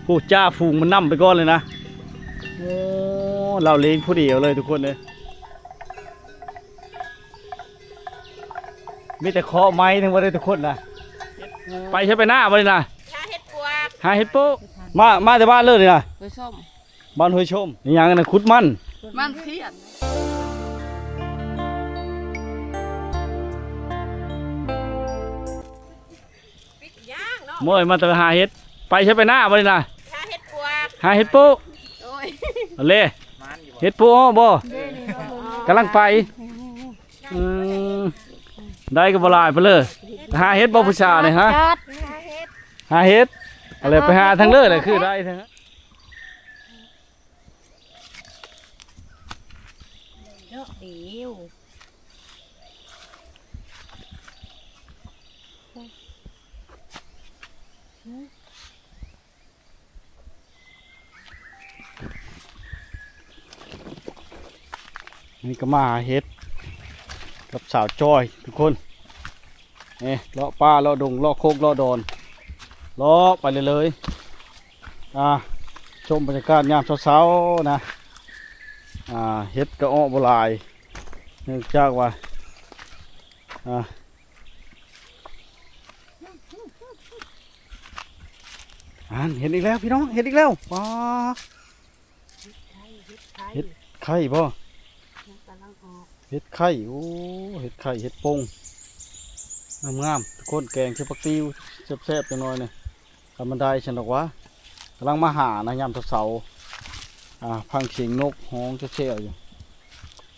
ຜູ້ຈ້າຝູງມັນນຳໄປກ່ອນເລີຍນະ. ໂອ້ ລາວເລງຜູ້ດຽວເລີຍທຸກຄົນເອີຍ. ມີແຕ່ເຄາະໄມ້ທັງໝົດເດ້ທຸກຄົນນະ. ໄປໃສ ໄປນາບໍ່ນີ້ນະ? ຫາເຫັດປວກ ຫາເຫັດໂປະ. ມາ ມາແຕ່ບ້ານເລີຍນີ້ນະ? ຫ້ວຍຊົມ. ບ້ານຫ້ວຍຊົມ. ອີຫຍັງນະ? ຂຸດມັນ ມັນທຽນ. ໂອ້ຍ ມາແຕ່ຫາເຫັດ. ໄປໃສ ໄປນາບໍ່ນີ້ນະ? ຫາເຫັດປວກ ຫາເຫັດໂປະ. ໂອ້ຍ ເລ ເຫັດໂປະບໍ່? ກຳລັງໄປ. ອືມ ໄດ້ກໍບໍ່ຫຼາຍປານເລີຍ. ຫາເຫັດບໍ່ຜູ້ສາວນີ້? ຫາເຫັດ ຫາເຫັດ. ເອົາແຫຼະ ໄປຫາທາງເລີແຫຼະ ຄືໄດ້ແທ້. ເນາະ ເດວ ນີ້ກໍມາຫາເຫັດກັບສາວຈ້ອຍທຸກຄົນ. ເອີ ເລາະປ່າເລາະດົງ ເລາະໂຄກເລາະດອນ ເລາະໄປເລື້ອຍໆ. ອ່າ ຊົມບັນຍາກາດຍາມເຊົ້າໆນະ. ອ່າ ເຫັດກໍອອກບໍ່ຫຼາຍ ເນື່ອງຈາກວ່າ ອ່າ ອັນ ເຫັນອີກແລ້ວພີ່ນ້ອງ ເຫັນອີກແລ້ວ. ປ້າ ເຫັດໄຂ່ ເຫັດໄຂ່ ເຫັດໄຂ່ບໍ່? ກຳລັງອອກ ເຫັດໄຂ່. ໂອ້ ເຫັດໄຂ່ ເຫັດໂປ່ງ ງາມໆ ທຸກຄົນ. ແກງໃສ່ຜັກຕິວແຊບໆ ຈັກໜ່ອຍນີ້. ກໍມັນໄດ້ຊັ້ນດອກຫວາ ກຳລັງມາຫານະ ຍາມເຊົ້າໆ. ອ່າ ຟັງສຽງນົກຮ້ອງແຊວໆຢູ່.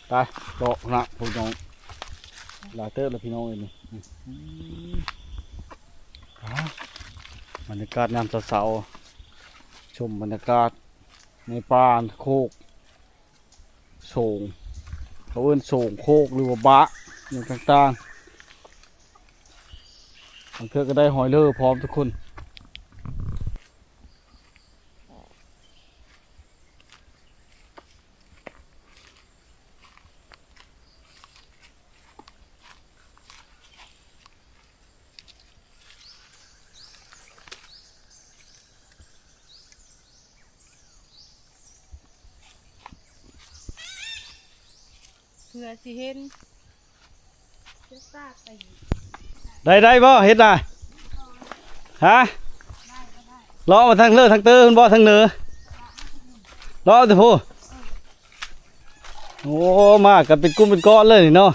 ໄປເລາະນະພວກນ້ອງ ຫຼາຍເຕີບແລ້ວພີ່ນ້ອງເອີຍນີ້. ອ່າ ບັນຍາກາດຍາມເຊົ້າໆ ຊົມບັນຍາກາດໃນປ່າໂຄກ ໂສງ ເຂົາເອີ້ນໂສງໂຄກ ຫຼືວ່າບະ ຫຍັງຕ່າງໆ. ບາງເທື່ອກໍໄດ້ຫອຍເລີພ້ອມທຸກຄົນ. ເພື່ອຊິເຫັນ ໄດ້ ໄດ້ບໍ່ເຫັດນະ? ຮະ? ເລາະມາທາງເລີ ທາງເຕີພຸ້ນບໍ່? ທາງເໜີ ເລາະແຕ່ພຸ້ນ. ໂອ້ ມາກັນເປັນກຸ່ມເປັນກ້ອນເລີຍນີ້ເນາະ.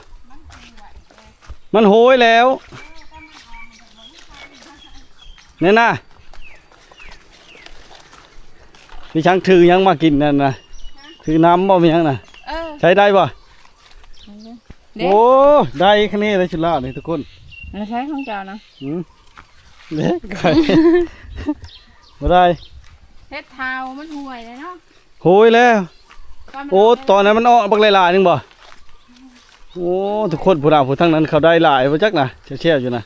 ມັນໂຫຍແລ້ວ ນີ້ນະ. ມີຊ້າງຖືຫຍັງມາກິນນັ້ນນະ? ຖືນ້ຳບໍ່? ມີຫຍັງນະ? ເອີ ໃຊ້ໄດ້ບໍ່? ເດ້ ໂອ້ ໄດ້ຂະແນນໄດ້ຊຸລານີ້ທຸກຄົນ. ໃຊ້ຂອງເຈົ້ານະ? ອືມ ເດ້ ບໍ່ໄດ້. ເຫັດເທົາມັນໂຫຍແລ້ວເນາະ. ໂຫຍແລ້ວ. ໂອ້ ຕອນນັ້ນມັນອອກບັກຫຼາຍໆ ໜຶ່ງບໍ່? ໂອ້ ທຸກຄົນ ຜູ້ນາຜູ້ທາງນັ້ນເຂົາໄດ້ຫຼາຍບໍ່ຈັກນະ ແຊວໆຢູ່ນະ.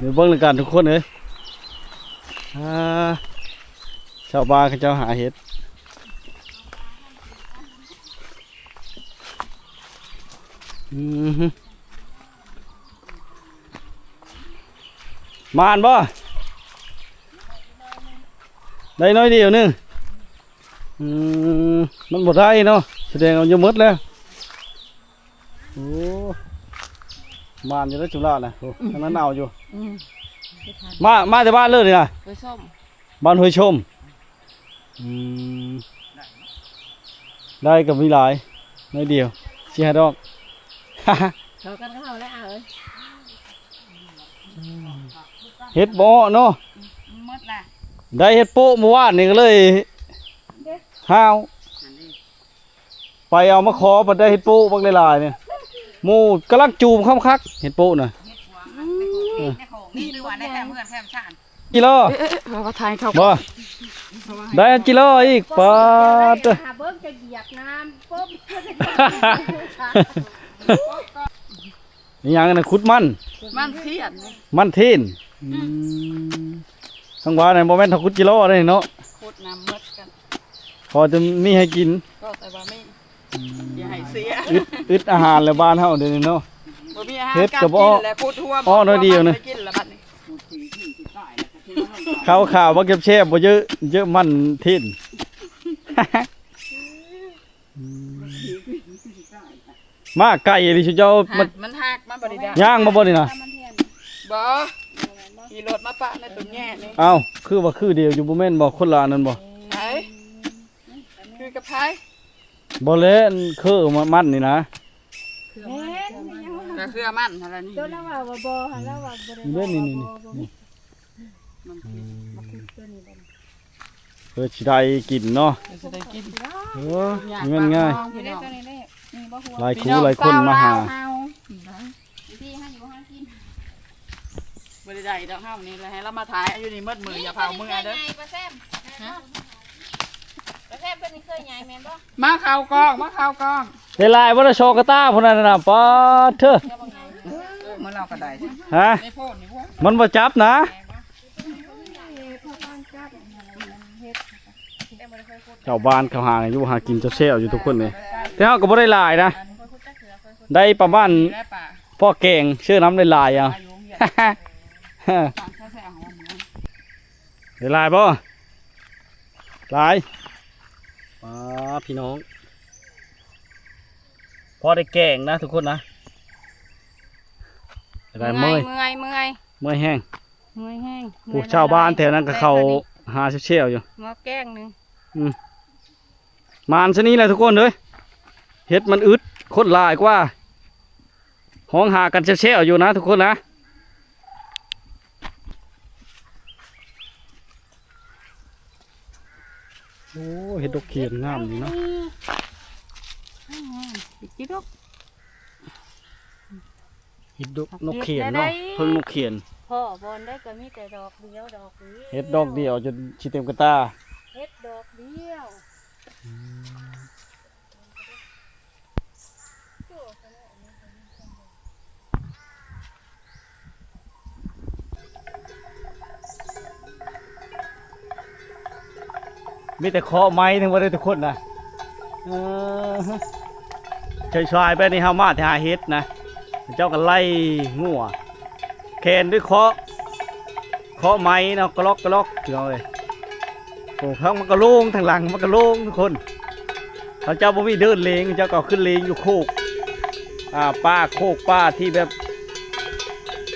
ດຽວເບິ່ງນຳກັນທຸກຄົນເອີຍ. ອ່າ ຊາວບ້ານເຂົາເຈົ້າຫາເຫັດ. ອືມ ໝານບໍ່? ໄດ້ໜ້ອຍດຽວໜຶ່ງ. ອືມ ມັນບໍ່ໄດ້ເນາະ ສະແດງເອົາຢູ່ໝົດແລ້ວ. ໂອ້ ໝານຢູ່ເດ້ຈຸລານະ. ໂອ້ ທາງນັ້ນເອົາຢູ່. ອືມ ມາ ມາແຕ່ບ້ານເລີນີ້ນະ? ຫ້ວຍຊົມ. ບ້ານຫ້ວຍຊົມ. ອືມ ໄດ້ກໍມີຫຼາຍ ໜ້ອຍດຽວ ສີ່ຫ້າດອກ. ເຂົາກັນເຂົາແລ້ວເອີຍ. ເຫັດບໍ່ເນາະ ໝົດລະ. ໄດ້ເຫັດໂປະມື້ວານນີ້ກໍເລີຍຫ້າວ. ໄປເອົາມາຂໍ ບັດໄດ້ເຫັດໂປະບັກຫຼາຍໆນີ້. ໝູ່ກຳລັງຈູມຄຳຄັກ ເຫັດໂປະນະ. ອືມ ນີ້ຫຼືວ່າໃນແຄມເຮືອນແຄມຊານ ກິໂລ. ເອີ ເອີ ເອີ ວ່າຖ່າຍເຂົາບໍ່ ໄດ້ກິໂລອີກ. ປາດເຕີ ຫາເບິ່ງຈະຢຽບນ້ຳປຸບ. ອີຫຍັງນະ? ຂຸດມັນ ມັນທຽນ ມັນທຽນ. ອືມ ອືມ ທາງວ່ານັ້ນບໍ່ແມ່ນເຂົາຂຸດກິໂລເດ້ເນາະ ຂຸດນ້ຳໝົດກັນ ພໍຈະມີໃຫ້ກິນ ກໍແຕ່ວ່າມີ. ອືມ ຢ່າໃຫ້ເສຍ ອຶດ ອຶດອາຫານແລ້ວບ້ານເຮົາດຽວນີ້ເນາະ. ບໍ່ມີອາຫານ ເຫັດກໍບໍ່ ການກິນແລ້ວ ຂຸດຫົວ ອໍ້ໜ້ອຍດຽວນະ ໄປກິນແລ້ວບັດນີ້. ຂາວໆ ບັກແຊບໆ ບໍ່ເຢີະ ເຢີະມັນທິ່ນ ມາໄກອີ່ຫຼີ ຊຸເຈົ້າ ມັນ ມັນຫັກ ມັນບໍ່ໄດ້ ຍ່າງມາບໍ່ນີ້ນະ? ບໍ່ ຂີ່ລົດມາປະໃນຕົ້ນແຫຍ່ນີ້. ອ້າວ ຄືວ່າຄືດຽວຢູ່ ບໍ່ແມ່ນບໍ່? ຄົນລະອັນນັ້ນບໍ່? ໃຜ? ຄືກັບໃຜ? ບໍ່ແລ້ວ ອັນເຄືມັນນີ້ນະ. ແມ່ນ ກະເຄືມັນຫັ້ນລະນີ້ ຕົວລາວວ່າບໍ່ ຫັ້ນລາວວ່າບໍ່ໄດ້ ນີ້ ນີ້ ນີ້ ບໍ່ ບໍ່ມີ ມັນຄື ອືມ ຕົວນີ້ບໍ່ ເພື່ອຊິໄດ້ກິນເນາະ ເພື່ອຊິໄດ້ກິນ ເອີ ມັນງ່າຍ ຢູ່ໃນຕົວນີ້ເດ້ ນີ້ບໍ່ ຫຼາຍຄູ່ຫຼາຍຄົນມາຫາ ພີ່ນ້ອງຊາວເຮົາ ເຮົາຢູ່ຫາກິນ ບໍ່ໄດ້ໄດ້ດອກເຮົານີ້ ແລ້ວໃຫ້ລາວມາຖ່າຍຢູ່ນີ້ໝົດມື້ ຢ່າພາເມືອເດີ ປາແຊມ ປາແຊມເພິ່ນນີ້ເຄີຍໃຫຍ່ແມ່ນບໍ່? ມາເຂົ້າກ້ອງ ມາເຂົ້າກ້ອງ ໄດ້ຫຼາຍບໍ່ລະ ສອງກະຕ່າພຸ້ນນະ ປາດເທີ ເອີ ມາລາວກໍໄດ້ ຮະ ໃນໂພດນີ້ບໍ່ ມັນບໍ່ຈັບນະ ເຈົ້າບ້ານເຂົາຫາຢູ່ຫາກິນແຊວໆ ຢູ່ທຸກຄົນເລີຍ ແຕ່ເຮົາກໍບໍ່ໄດ້ຫຼາຍນະ ໄດ້ປະມານພໍແກງເຊື່ອນຳ ໄດ້ຫຼາຍເອົາ ໄດ້ຫຼາຍບໍ່? ຫຼາຍ ປາ ພີ່ນ້ອງ ພໍໄດ້ແກງນະທຸກຄົນນະ ໄດ້ ເມື່ອຍ ເມື່ອຍ ເມື່ອຍ ເມື່ອຍແຮງ ເມື່ອຍແຮງ ຜູ້ຊາວບ້ານແຖວນັ້ນກໍເຂົ້າຫາແຊວໆ ຢູ່ ໝໍ້ແກງໜຶ່ງ ອືມ ໝານຊະນີ້ແຫຼະທຸກຄົນເອີຍ ເຫັດມັນອຶດ ຄົນຫຼາຍກວ່າ ຮ້ອງຫາກັນແຊວໆ ຢູ່ນະທຸກຄົນນະ ໂອ້ ເຫັດດອກຂຽນງາມນີ້ເນາະ ງາມໆ ດອກ ເຫັດດອກ ດອກຂຽນເນາະ ເພິ່ງດອກຂຽນ ພໍ້ບ່ອນໃດກໍມີແຕ່ດອກດຽວ ດອກດຽວ ເຫັດດອກດຽວຈົນຊິເຕັມກະຕ່າ ເຫັດດອກດຽວ ອືມ ມີແຕ່ເຄາະໄມ້ ເຖິງວ່າໄດ້ທຸກຄົນນະ ເອີ ຊາຍໆ ແບບນີ້ເຮົາມາແຕ່ຫາເຫັດນະ ເຈົ້າກໍໄລ່ງົວ ແຂນດ້ວຍເຄາະ ເຄາະໄມ້ເນາະ ກະລັອກກະລັອກ ພີ່ນ້ອງເອີຍ ໂອ້ ທາງມັນກະໂລ່ງ ທາງຫຼັງມັນກະໂລ່ງທຸກຄົນ ເຂົາເຈົ້າບໍ່ມີເດີ່ນເລງ ເຂົາເຈົ້າກໍເອົາຂຶ້ນເລງຢູ່ໂຄກ ອ່າ ປ່າ ໂຄກປ່າທີ່ແບບ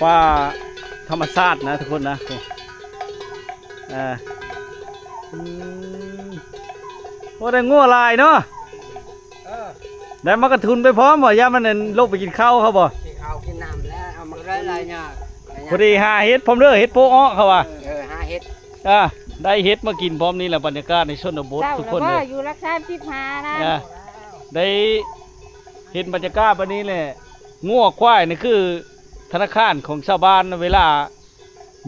ປ່າທຳມະຊາດນະທຸກຄົນນະ ອ່າ ອືມ ໂອ້ ໄດ້ງົວຫຼາຍເນາະ ເອີ ໄດ້ໝາກກະທຸນໄປພ້ອມບໍ່? ຢ້ານມັນ ອັນ ລົງໄປກິນເຂົ້າເຂົາບໍ່? ກິນເຂົ້າກິນນ້ຳແລ້ວ ເອົາມາ ບໍ່ໄດ້ຫຼາຍຍາກ ພໍດີຫາເຫັດພ້ອມເດີ ເຫັດໂປະເອາະເຂົາວ່າ ເອີ ຫາເຫັດ ອ່າ ໄດ້ເຫັດມາກິນພ້ອມນີ້ແຫຼະ ບັນຍາກາດໃນຊົນນະບົດ ເຊົ້າ ທຸກຄົນເດີ ຢູ່ຫຼັກສາມສິບຫ້ານະ ອ່າ ໄດ້ເຫັນບັນຍາກາດປານນີ້ແຫຼະ ງົວຄວາຍນີ້ຄືທະນາຄານຂອງຊາວບ້ານ ເວລາ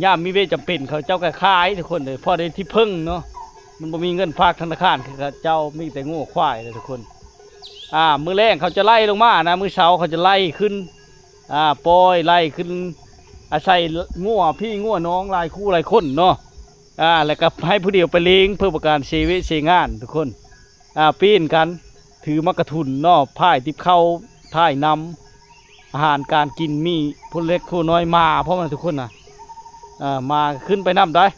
ຍາມມີເວຈຳເປັນ ເຂົາເຈົ້າກໍຂາຍທຸກຄົນເດີ ພໍໄດ້ທີ່ເພິ່ງເນາະ ມັນບໍ່ມີເງິນຝາກທະນາຄານ ຄືເຂົາເຈົ້າມີແຕ່ງົວຄວາຍເດີທຸກຄົນ ອ່າ ມື້ແລງເຂົາຈະໄລ່ລົງມານະ ມື້ເຊົ້າເຂົາຈະໄລ່ຂຶ້ນ ອ່າ ປ່ອຍໄລ່ຂຶ້ນ ອາໄສງົວພີ່ງົວນ້ອງຫຼາຍຄູ່ຫຼາຍຄົນເນາະ ອ່າ ແລ້ວກໍໃຫ້ຜູ້ດຽວໄປເລງ ເພື່ອບໍ່ການເສເວະເສງານທຸກຄົນ ອ່າ ປີ້ນກັນ ຖືໝາກກະທຸນເນາະ ພາຍຕິບເຂົ້າ ພາຍນຳ ອາຫານການກິນມີຜູ້ເລັກຜູ້ນ້ອຍມາພ້ອມນະທຸກຄົນນະ ເອີ ມາຂຶ້ນໄປນຳໄດ໋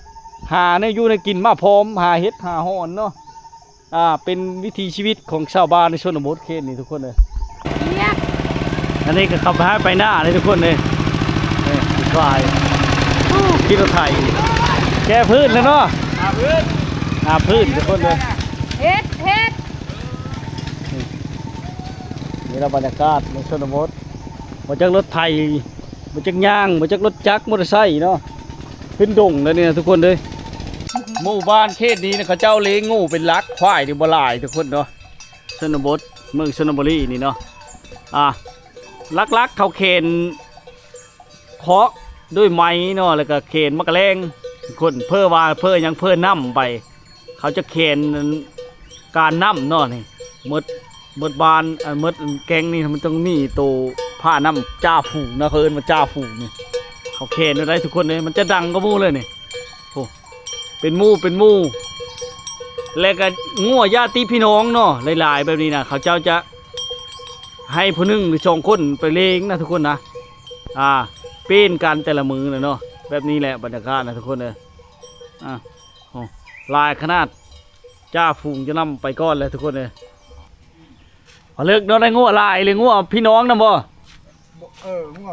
ຫາແນວຢູ່ແນວກິນມາພ້ອມ ຫາເຫັດຫາຫອນເນາະ ອ່າ ເປັນວິຖີຊີວິດຂອງຊາວບ້ານໃນຊົນນະບົດເຂດນີ້ທຸກຄົນເອີຍ ອັນນີ້ກໍຂັບໄປໄຮ່ໄປນາເລີຍທຸກຄົນເອີຍ ນີ້ ຄວາຍ ໂອ້ ຂີ່ລົດໄຖ ແກ່ພື້ນແລ້ວເນາະ ຫາພື້ນ ຫາພື້ນທຸກຄົນເອີຍ ເຫັດ ເຫັດ ນີ້ລະບັນຍາກາດໃນຊົນນະບົດ ບໍ່ຈັກລົດໄຖ ບໍ່ຈັກຍ່າງ ບໍ່ຈັກລົດຈັກ ມໍເຕີໄຊເນາະ ເປັນດົງແລ້ວນີ້ນະທຸກຄົນເອີຍ ໝູ່ບ້ານເຂດນີ້ນະ ເຂົາເຈົ້າລ້ຽງງົວເປັນຫຼັກ ຄວາຍນີ້ບໍ່ຫຼາຍທຸກຄົນເນາະ ຊົນນະບົດ ເມືອງຊົນນະບູລີນີ້ເນາະ ອ່າ ຫຼັກໆ ເຂົາແຂນ ເຄາະດ້ວຍໄມ້ເນາະ ແລ້ວກໍແຂນໝາກກະແລງ ຄົນເພີວ່າ ເພີຫຍັງ ເພີນ້ຳໄປ ເຂົາຈະແຂນການນ້ຳເນາະ ນີ້ ໝົດ ໝົດບ້ານ ອັນ ໝົດແກ້ງນີ້ ມັນຕ້ອງມີໂຕພານ້ຳຈ່າຝູງນະ ເຂົາເອີ້ນວ່າຈ່າຝູງນີ້ ເຂົາແຂນໄດ້ທຸກຄົນເດ້ ມັນຈະດັງກວ່າໝູ່ເລີຍນີ້ ໂອ້ ເປັນໝູ່ ເປັນໝູ່ ແລ້ວກໍງົວຍາດຕິພີ່ນ້ອງເນາະ ຫຼາຍໆ ແບບນີ້ນະ ເຂົາເຈົ້າຈະໃຫ້ຜູ້ໜຶ່ງ ຫຼື ສອງຄົນໄປເລງນະທຸກຄົນນະ ອ່າ ເປັນການແຕ່ລະມື້ນະເນາະ ແບບນີ້ແຫຼະບັນຍາກາດນະທຸກຄົນເອີຍ. ອ່ະ ໂອ້ ຫຼາຍຂະໜາດ ຈ່າຝູງຈະນຳໄປກ່ອນແລ້ວທຸກຄົນເອີຍ. ເລິກເນາະ ໄດ້ງົວຫຼາຍເລີຍ. ງົວພີ່ນ້ອງນຳບໍ່? ເອີ ງົວ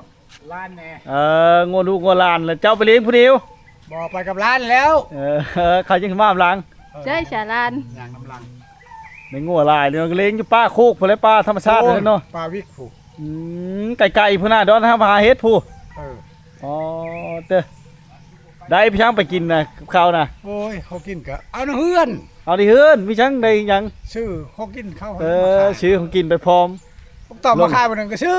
ຫຼານແດ່. ເອີ ງົວລູກງົວຫຼານ ແລ້ວເຈົ້າໄປລ້ຽງຜູ້ດຽວ? ບໍ່ ໄປກັບຫຼານແລ້ວ. ເອີ ເຂົາຈຶ່ງມານຳຫຼັງ. ເອີ ໃຊ່ສາຫຼານ ຍ່າງນຳຫຼັງ. ໄດ້ງົວຫຼາຍເລີຍ ກໍລ້ຽງຢູ່ປ່າໂຄກພຸ້ນແຫຼະ ປ່າທຳມະຊາດ ໂອ້ຍ ພຸ້ນເນາະ. ປ່າວິກພຸ້ນ. ອືມ ໄກໆພຸ້ນນະ ດອນທາງຫາເຫັດພຸ້ນ. ເອີ ອໍ ເຕີ ໄດ້ໄປຫຍັງໄປກິນນະ ກັບເຂົານະ? ໂອ້ຍ ເຂົາກິນກະເອົາໃນເຮືອນ ເອົາໃນເຮືອນ. ມີຫຍັງ ໄດ້ຫຍັງ? ຊື້ຂອງກິນເຂົາ. ເອີ ມາຂາຍ ຊື້ຂອງກິນໄປພ້ອມ ຕ້ອງມາຂາຍ ບໍ່ໜຶ່ງກໍຊື້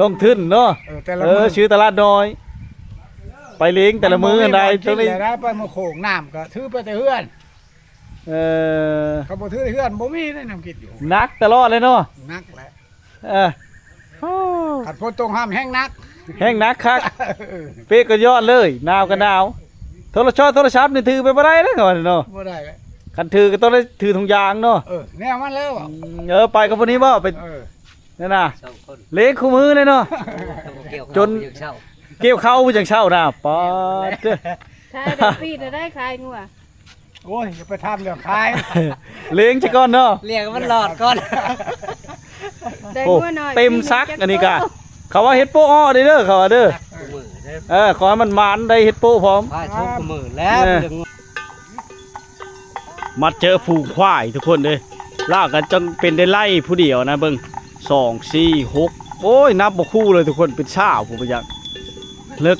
ລົງທຶນເນາະ. ເອີ ແຕ່ລະ ເອີ ມື້ ຊື້ຕະຫຼາດນ້ອຍ ໄປລ້ຽງແຕ່ລະມື້ຫັ້ນໄດ້ ຕ້ອງໄດ້ໄປມື້ໂຂງ ນ້ຳກໍຖືໄປແຕ່ເຮືອນ. ເອີ ຄັນບໍ່ຖືເຮືອນ ບໍ່ມີໄດ້ນ້ຳກິນຢູ່. ໜັກຕະຫຼອດເລີຍເນາະ. ໜັກແຫຼະ. ເອີ ໂອ້ ຄັນຝົນຕົກຫ້າມແຮງໜັກ ແຮງໜັກຄັກ. ເອີ ເປກກໍຍອດເລີຍ ໜາວກໍໜາວ. ໂທລະຊອດ ໂທລະສັບນີ້ຖືໄປບໍ່ໄດ້ເດ້ເຂົາວ່າເນາະ. ບໍ່ໄດ້ແຫຼະ. ຄັນຖືກໍຕ້ອງໄດ້ຖືຖົງຢາງເນາະ. ເອີ ແນວມັນແລ້ວ. ອືມ ເອີ ໄປກັບຜູ້ນີ້ບໍ່? ໄປ ເອີ ນັ້ນນະ ສອງຄົນ ເລງຄູ່ມື້ເລີຍເນາະ. ກ່ຽວເຂົ້າ ຈົນ ຢູ່ເຊົ້າ ກ່ຽວເຂົ້າຢູ່ເຊົ້ານະ. ປາດເດີ ຂາຍໄດ້ປີນະ ໄດ້ຂາຍງົວ. ໂອ້ຍ ຢ່າໄປຖາມເລື່ອງຂາຍ ເລງຊະກ່ອນເນາະ ລ້ຽງມັນຫຼອດກ່ອນ. ໄດ້ ໂອ້ ງົວນ້ອຍ ເຕັມຊັກອັນນີ້ກະ ເຂົາວ່າເຫັດໂປະອໍ້ເດີ ເຂົາວ່າເດີ. ເອີ ຂໍໃຫ້ມັນໝານໄດ້ເຫັດໂປະພ້ອມ ພາໂຊກມື້ແລ້ວ. ເອີ ມາເຈີຝູງຄວາຍທຸກຄົນເດີ ລາວກໍຈັ່ງເປັນໄດ້ໄລ່ຜູ້ດຽວນະ. ເບິ່ງ ສອງ ສີ່ ຫົກ ໂອ້ຍ ນັບບໍ່ຄູ່ເລີຍທຸກຄົນ ເປັນຊາວ ຜູ້ບໍ່ຢາກເລິກ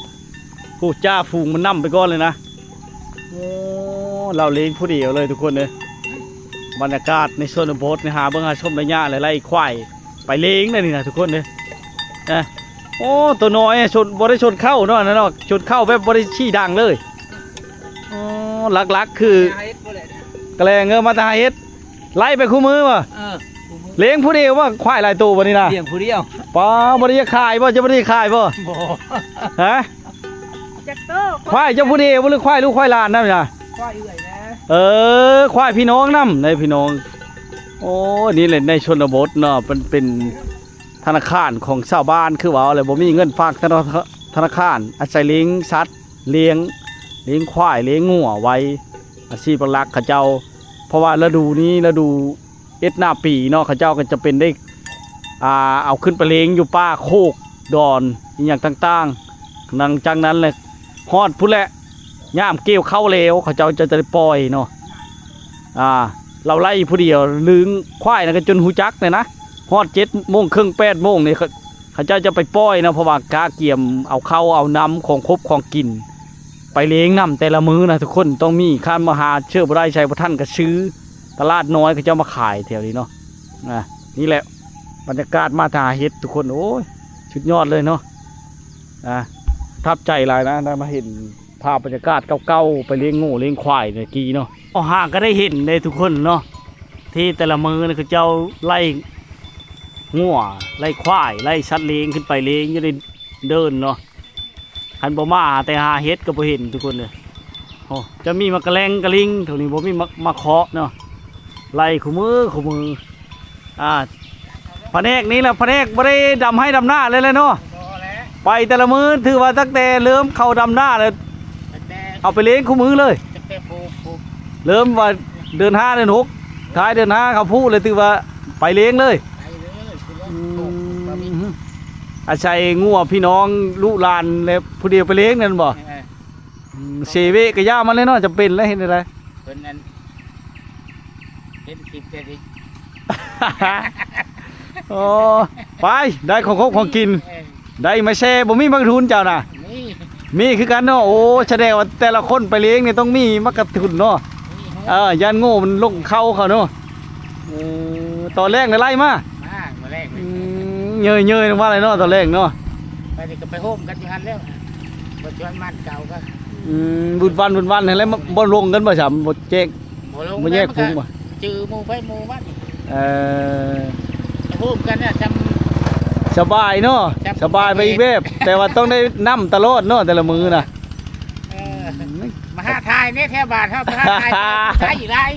ຜູ້ຈ່າຝູງມັນນຳໄປກ່ອນເລີຍນະ. ໂອ້ ລາວເລງຜູ້ດຽວເລີຍທຸກຄົນເອີຍ. ບັນຍາກາດໃນຊົນນະບົດນີ້ ຫາເບິ່ງຫາຊົມໄລຍະ ແລະ ໄລ່ຄວາຍໄປເລງໄດ້ນີ້ນະທຸກຄົນເອີຍ. ນະ ໂອ້ ໂຕນ້ອຍຊົນ ບໍ່ໄດ້ຊົນເຂົ້າເນາະ ນັ້ນເນາະ ຊົນເຂົ້າແບບບໍ່ໄດ້ຊີ້ດັງເລີຍ. ອໍ ຫຼັກໆຄືກະແລງ ເອີ ມາແຕ່ຫາເຫັດ ໄລ່ໄປຄູ່ມື້ບໍ່? ເອີ ຄູ່ມື້ ລ້ຽງຜູ້ດຽວບໍ່? ຄວາຍຫຼາຍໂຕບໍ່ນີ້ນະ? ລ້ຽງຜູ້ດຽວ. ປາ ບໍ່ໄດ້ຢາກຂາຍບໍ່? ເຈົ້າບໍ່ໄດ້ຂາຍບໍ່? ບໍ່. ຮະ? ຈັກໂຕ? ຄວາຍເຈົ້າຜູ້ດຽວບໍ່ ຫຼືຄວາຍລູກຄວາຍຫຼານນຳນະ? ຄວາຍເອື້ອຍນະ. ເອີ ຄວາຍພີ່ນ້ອງນຳ ໄດ້ພີ່ນ້ອງ. ໂອ້ ນີ້ແຫຼະໃນຊົນນະບົດເນາະ ເປັນ ເປັນທະນາຄານຂອງຊາວບ້ານ ຄືເວົ້າແຫຼະ ບໍ່ມີເງິນຝາກທະນາ ທະນາຄານ ອາໄສລ້ຽງສັດ ລ້ຽງ ລ້ຽງຄວາຍ ລ້ຽງງົວໄວ້ ອາຊີບຫຼັກໆເຂົາເຈົ້າ. ເພາະວ່າລະດູນີ້ ລະດູ ເອັດໜ້າປີເນາະ ເຂົາເຈົ້າກໍຈະເປັນໄດ້ ອ່າ ເອົາຂຶ້ນໄປລ້ຽງຢູ່ປ່າໂຄກດອນອີ່ຫຍັງຕ່າງໆ. ຫຼັງຈາກນັ້ນແຫຼະ ຮອດພຸ້ນແຫຼະ ຍາມກ່ຽວເຂົ້າແລ້ວ ເຂົາເຈົ້າຈະ ຈະໄດ້ປ່ອຍເນາະ. ອ່າ ລາວໄລ່ຜູ້ດຽວ ລຶງຄວາຍນະ ກໍຈົນຮູ້ຈັກແຫຼະນະ. ຮອດເຈັດໂມງເຄິ່ງ ແປດໂມງນີ້ ເຂົາ ເຂົາເຈົ້າຈະໄປປ່ອຍເນາະ ເພາະວ່າກະກຽມເອົາເຂົ້າເອົານ້ຳ ຂອງຄົບຂອງກິນ ໄປລ້ຽງນຳແຕ່ລະມື້ນະທຸກຄົນ ຕ້ອງມີ. ຄັນມາຫາຊື້ບໍ່ໄດ້ ໃຊ້ບໍ່ທັນ ກໍຊື້ຕະຫຼາດນ້ອຍ ເຂົາເຈົ້າມາຂາຍແຖວນີ້ເນາະ. ອ່າ ນີ້ແຫຼະບັນຍາກາດມາຫາເຫັດທຸກຄົນ. ໂອ້ຍ ສຸດຍອດເລີຍເນາະ. ອ່າ ປະທັບໃຈຫຼາຍນະ ໄດ້ມາເຫັນພາບບັນຍາກາດເກົ່າໆ ໄປລ້ຽງງົວລ້ຽງຄວາຍແຕ່ກີ້ເນາະ. ເອົາຫາກໍໄດ້ເຫັນເດ້ທຸກຄົນເນາະ ທີ່ແຕ່ລະມື້ນີ້ ເຂົາເຈົ້າໄລ່ງົວ ໄລ່ຄວາຍ ໄລ່ສັດລ້ຽງຂຶ້ນໄປລ້ຽງຢູ່ໃນເດີ່ນເນາະ. ຄັນບໍ່ມາແຕ່ຫາເຫັດກໍບໍ່ເຫັນທຸກຄົນເອີຍ. ໂອ້ ຈະມີໝາກກະແລ້ງກະລິງ ເທົ່ານີ້ບໍ່ມີໝາກ ໝາກເຄາະເນາະ ໄລ່ຄູ່ມື້ຄູ່ມື້. ອ່າ ພະແນກນີ້ລະ ພະແນກບໍ່ໄດ້ດຳໄຮ່ດຳນາເລີຍແຫຼະເນາະ. ບໍ່ແຫຼະ ໄປແຕ່ລະມື້ ຖືວ່າຕັ້ງແຕ່ເລີ່ມເຂົ້າດຳນາແລ້ວ ຕັ້ງແຕ່ ເອົາໄປລ້ຽງຄູ່ມື້ເລີຍ ຕັ້ງແຕ່ປູກ ປູກ ເລີ່ມວ່າເດືອນຫ້າເດືອນຫົກ ທ້າຍເດືອນຫ້າເຂົ້າພູແລ້ວ ຖືວ່າໄປລ້ຽງເລີຍ. ໄປເລີຍ ອືມ ອາໄສງົວພີ່ນ້ອງລູກຫຼານແລະຜູ້ດຽວໄປລ້ຽງນັ້ນບໍ່? ເອີ ອືມ ເຊເວະກະຢ່າມາແລ້ວເນາະ ຈຳເປັນແລ້ວ ເຮັດແນວໃດ? ເພິ່ນນັ້ນເຫັນຄລິບແຕ່ເດັກ. ໂອ້ ໄປ ໄດ້ຂອງຄົບຂອງກິນ ເອີ ໄດ້ມາແຊ. ບໍ່ມີໝາກກະທຸນເຈົ້ານະ? ມີ ມີຄືກັນເນາະ. ໂອ້ ສະແດງວ່າແຕ່ລະຄົນໄປລ້ຽງນີ້ຕ້ອງມີໝາກກະທຸນເນາະ. ມີ ເອີ ຢ້ານໂງ່ມັນລົງເຂົ້າເຂົາເນາະ. ເອີ ຕອນແລງໄດ້ໄລ່ມາ ມາມື້ແລງ. ອືມ ເຍີ້ຍໆລົງມາເລີຍເນາະ ຕອນແລງເນາະ. ໄປນີ້ກໍໄປໂຮມກັນຢູ່ຫັ້ນແລ້ວ ບໍ່ຊວນມັນເກົ່າກໍ ອືມ ບຸນວັນບຸນວັນຫັ້ນແຫຼະ. ບໍ່ລົງກັນບໍ່ຊ້ຳ ບໍ່ແຈກ ບໍ່ລົງ ບໍ່ແຍກ ແລ້ວມັນກໍ ກຸ່ມບໍ່? ຈື່ໝູ່ໃຜໝູ່ມັນ. ເອີ ໂຮມກັນນະ ຈຳ ສະບາຍເນາະ ຈຳ ສະບາຍໄປອີກແບບ ແຕ່ວ່າຕ້ອງໄດ້ນຳຕະຫຼອດເນາະ ແຕ່ລະມື້ນະ. ເອີ ມາຫາຖ່າຍແດ່ແຖວບ້ານເຮົາ ມາຫາຖ່າຍໃຊ້ອີກຫຼາຍ.